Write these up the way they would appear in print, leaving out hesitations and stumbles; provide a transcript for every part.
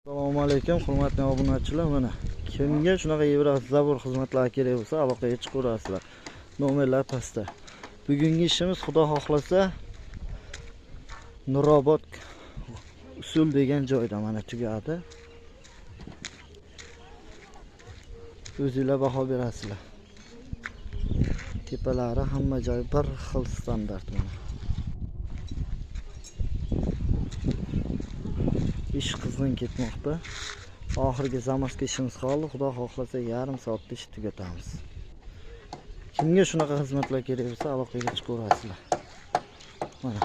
Assalomu alaykum, hurmatli obunachilar. Mana kimga shunaqa Yevrozabor xizmatlari kerak bo'lsa, aloqaga chiqaverasizlar. Nomerlar pastda. Bugungi ishimiz Xudo xohlasa Nurobod usul degan joyda mana tugadi. O'zingizlar baho berasizlar. Tepalari hamma joy bir xil standart mana. Ish qizg'in ketmoqda. Oxirgi zamaska ishimiz qoldi. Xudo xohlasa yarim soatda ish tugatamiz. Kimga shunaqa xizmatlar kerak bo'lsa, aloqaga chiqaverasizlar. Mana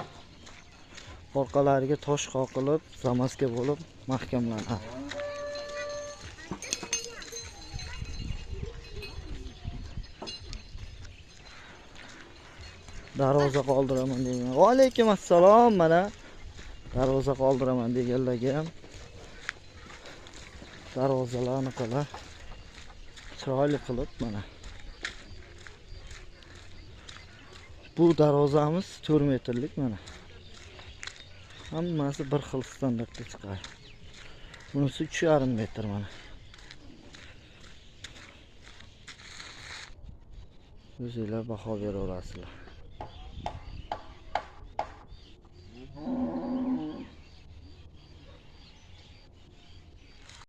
orqalariga tosh qoqilib, zamaska bo'lib mahkamlanadi. Darvoza qoldiraman degan. Va alaykum assalom. Mana darvoza qoldiraman deganlarga ham darvozalarni qilib chiroyli qilib mana. Bu darvozamiz 4 metrlik mana. Hammasi bir xil standartda chiqadi. Bunisi 3,5 metr mana. O'zinglar baho beraverasizlar.